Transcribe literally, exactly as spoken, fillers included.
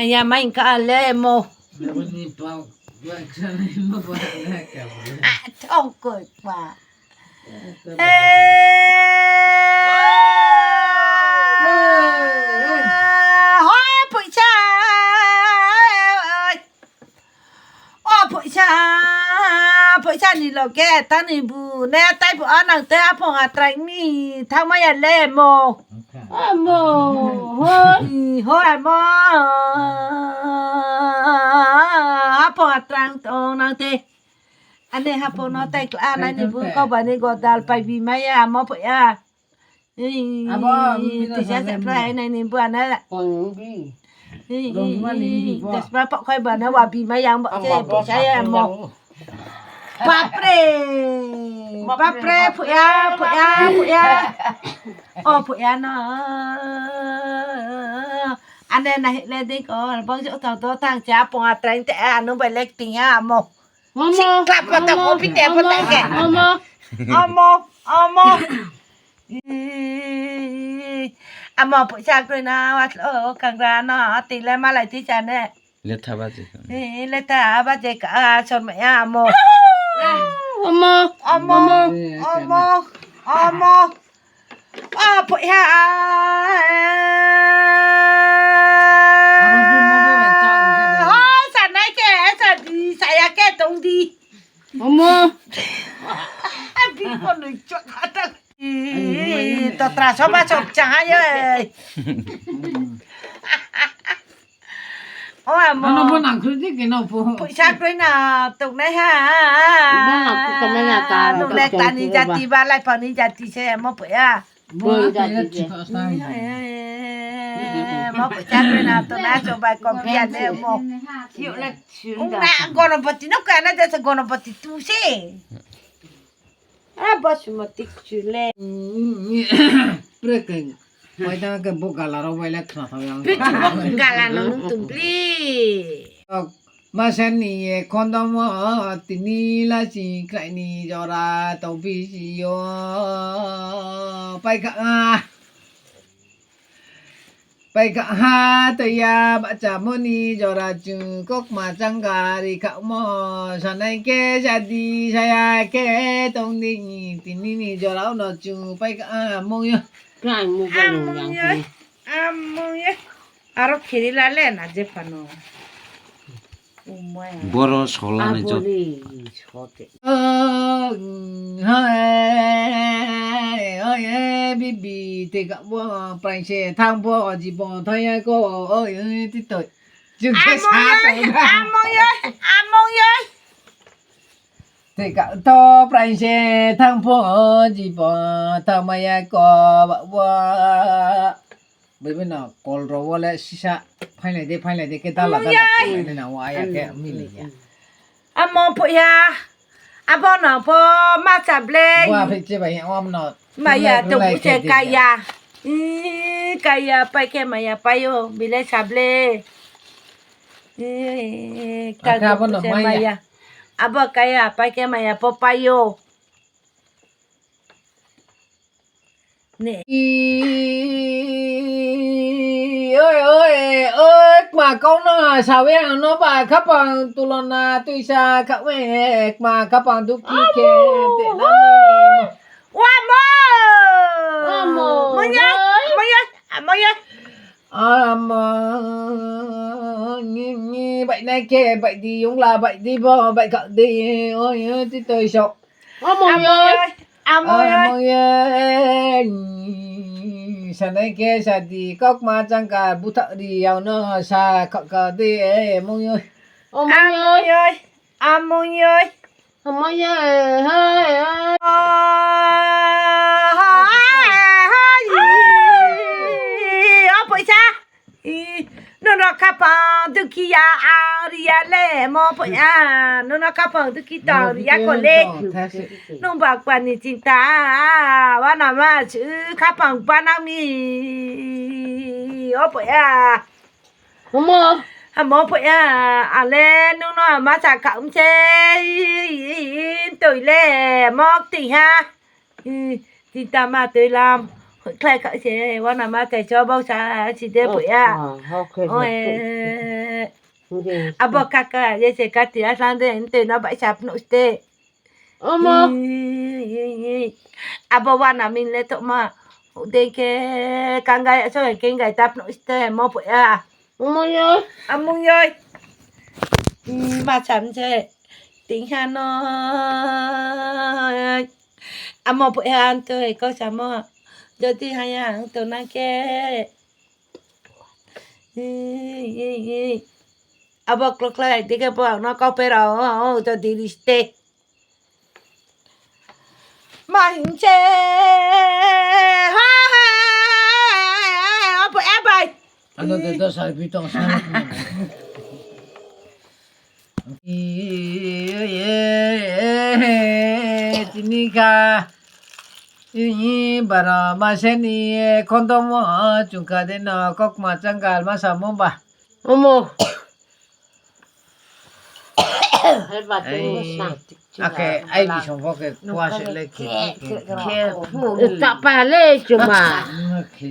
Ya mai ka le mo. Thongkoi pa. Ho phoihsa. O phoihsa, phoihsa ni loge tang ni bu ne tai bu a nang te aphong atrang mi thangmai ya le mo. Amo, ho. Ho amo. Aphong atrang tong nang te. Ane haphong no tai kla nai ni bu kau ba ni godal pai bi mai ya amo phoih ya. Abo, tisa se phrai nai ni bu ana. Desma pok khai ba na wa bi mai yang ba se phoihsa ya mo. Bapre. Bapre, phoih ya, phoih ya, phoih ya. O phoih ya no. Ane na hih le dei ko, bang jo tang to tang cha pong atrang te anu bai lek ting ya mo. Sikla pata ko pite pata ke. Amo, amo. Amo phoihsa kroi na, o kangra no, tile malai tisa ne. Letha ba je. Letha ba je ka, sorma ya amo. Amo, amo, amo, amo. O phoih ha. O sanai ke, sa di, saya ke tong di. Amo. Abi ko nui chot ha ta. Totra soba sok chang ha ye. O amo. Ano bo nang khrui di keno pho. Phoihsa kroi na tongnai ha. Bo nang khrui tongnai ya ta. Nung le tani jati ba lai phani jati se mo phoih ya. Bo jati se. Mo phoihsa kroi na tongnai so bai kom pia ne mo. Ung na gonopoti no ka na jase gonopoti tu se. A bo sumo tik chu le. Pre keng. Pai tang ke bo gala rao bai le khna thang yang. Pe chu bo gala no nung tung pli. Masa ni ye khondong wo tini la si krai ni jora tong phi si yo. Pai kha. Pai kha ha, toi ya, bahcha mo ni jora chu, kokma changkari kha mo, sanai khe jadi, saya khe tong di, tini ni jora no chu, pai kha ha, mung yo. Amung yo. Aro kheri la le na je phano. Boro sola ni jot. Bibi, tei ka bo, praing se thang bo, jibon thang ya ko, oi, oi, ti toi. Amung yo, amung yo, amung yo. Tei ka to, praing se thang bo, jibon thang mai ya ko, ba, ba. Bai bai no kol rao wo le sisa phailai de, phailai de, khe dala, dala, phailai na, wa ya khe mili ya. Amo phoih ya. Abo no pho ma sa ble. Wa phi che bai ya, wa no. Maya to bu se kaya. Kaya pai khe maya pai yo, bile sa ble. Ka abo no maya. Abo kaya pai khe maya pho pai yo. Oi, oi, oi, kma kau no sa we ang no ba khapang tulona tuisa kha we, kma khapang dukhi khe te na. Wa mo. Wa mo. Mo ye, mo ye, mo ye. Amo, ngi, ngi, bai nai khe, bai di, yongla, bai di bo, bai kha di, oi, oi, ti toi so. Amung yo. Amung yo. Sanai khe sa di, kokma changkar butha ri yao no sa kha kha di, amung yo. Amung yo. Amung yo. Amung yo. O phoih sa. Nung no khapang dukhi ya, ari ya le mo phoih ya. Nung no khapang dukhi tong ri ya ko le. Nung ba kpa ni chinta, wa na ma su khapang ba nang mi. O phoih ya. Amo phoih ya, ale nung no ma sa kha um se, toi le, mok ti ha. Chinta ma toi lam, khlai kha se, wa na ma tai cho bau sa, si de phoih ya. Oi. Abo kaka, ye se kati asang de, ntoi no baisa phnuh ste. Omo. Abo wana min le tohma. Dei khe kangai, so khe kangai ta phnuh ste, mo pho ya. Omo yo. Amung yoi. Masa mse. Tingha no. Amo pho ya ang to, ko samo. Jodi haya ang to na khe. Abo klokhlai dikhe bo ang no kau pera o, o, to diri ste. Ma hing se, ha, ha, abo e bai. Ano de dos ar bitong sa. Tini kha, i, baro mase ni khondomo chungkha de no kokma changal ma samo ba. Omo. Akhe ai bisong pho khe kua se le khe, khe, khe, khe. Tapa le chuma. Khe.